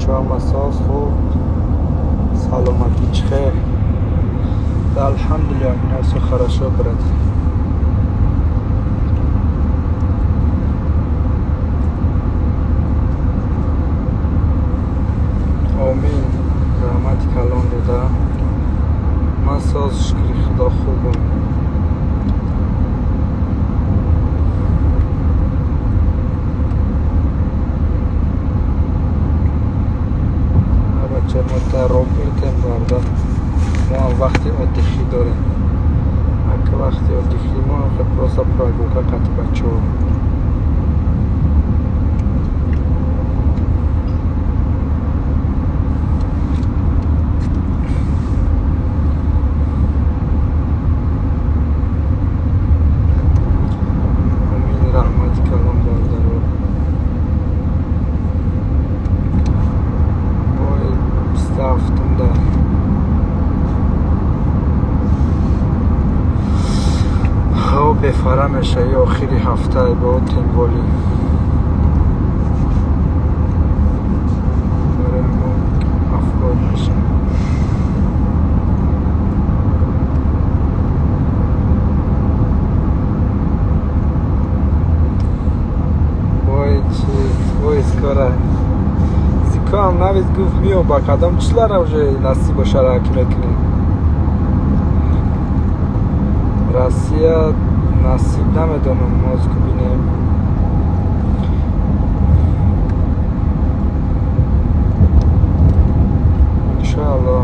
Бачаҳо масоз хуб, саломатӣ чӣ хел? Да, алҳамдулилла, у меня всё хорошо, брат. Омин, раҳмати калон дода. Ман соз, шукри худо, хубам. Бача, мо та роҳ метем, бародар. Мо ҳам вақти отдых ӣ дорем. Ака, вақти отдых ӣ мо ҳам просто прогулка қати бачаҳо. Омин, раҳмати калон, бародаро. Бой 27-умда. Хоб бефара меша, ё охири ҳафта бо тем более. Барои мо афкор меша. Ой, чиз, ой, скоро. Зикоам навис гуфт, миём, ба кадом числара уже насиб бошара ки мекунем. Россия насиб намедонам, моз ку бинем. Иншоалло.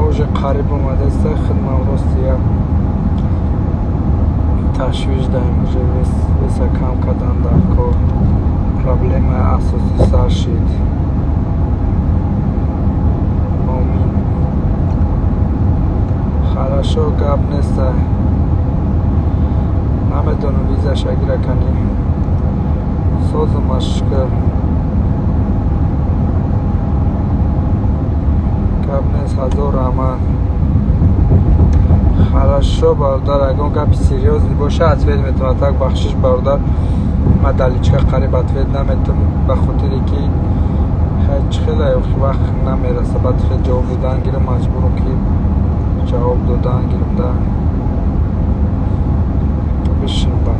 Уже қариб омадаста, хидмам рости як ташвиш даем, уже веса кам кардан дар кор. Проблемаи асосӣ сар шид. Омин. Хорошо, гап неста. Намедонам, визаша гира кани. Созума, шукр. Гап нест, ҳазор раҳмат. Хорошо, бародар, ягон гапи серьёзный боша, ответ метавонад. Так, бахшиш, бародар, ман дар личка қариб ответ наметавонам, ба хотире ки чӣ хеле вақт намераса, баъд хел ҷавоб додан гирам, маҷбурам ки ҷавоб додан гирам да. Бишин ба.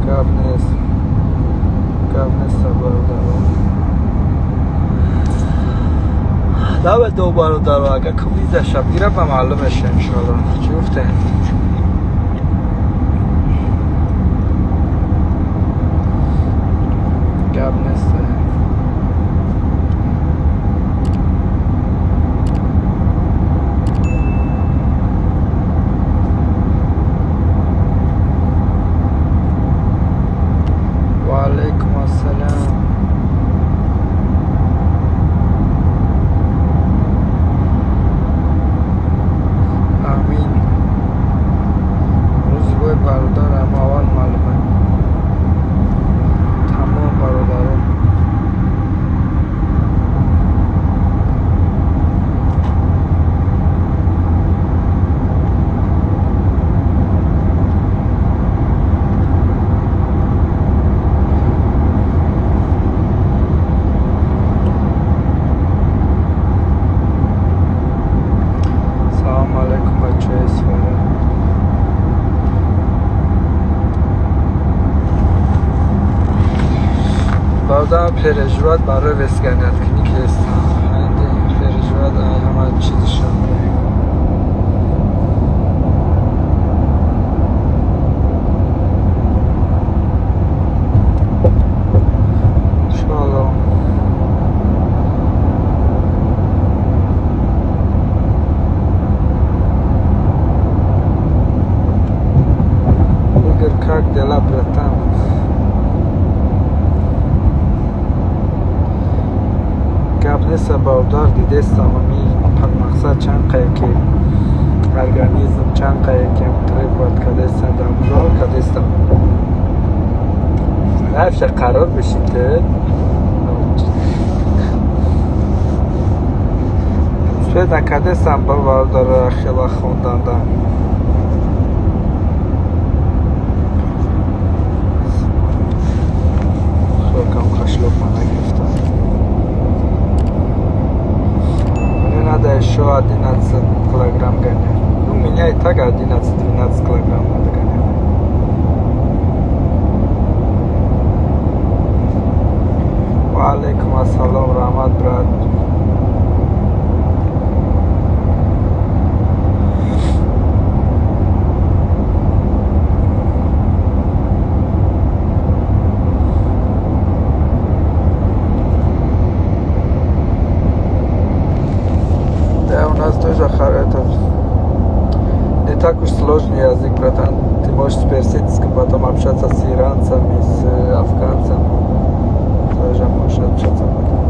Гап нест. Гап нест, бародаро. Давай, бародаро, агар ку визаша бигира, ба маълум меша, иншоалло. Чӣ гуфтем? Гап нест. Ва алайкум ассалам. Амин. Рӯзи бой, бародар, ама аввал маълума. Тамом, бародарон. Салому алайкум, бачаҳои Исфара. Бародар, переживать барои вес гонять кунӣ ки ҳестам. Переживать ай ҳама чизашон. Иншоалло. Игорь, как дела, братан? Гап нест, бародар, дидестам, ами мақсад чанд қае ки организм чанд қае ки требовать кардестам, дар зал кардестам. Нафша қарор биши ту. Успеть накардестам, бародаро, хела хонданда. Хелкам кошелёк ма нагирифтам. Мне надо еще 11 килограмм гонять. Ну, меня и так 11-12 килограмм надо гонять. Ва алейкум ассалом, раҳмат, брат. Да, у нас тоже это не так уж сложный язык, братан. Ты можешь с персидским потом общаться, с иранцами, с афганцами. Тоже можешь общаться потом.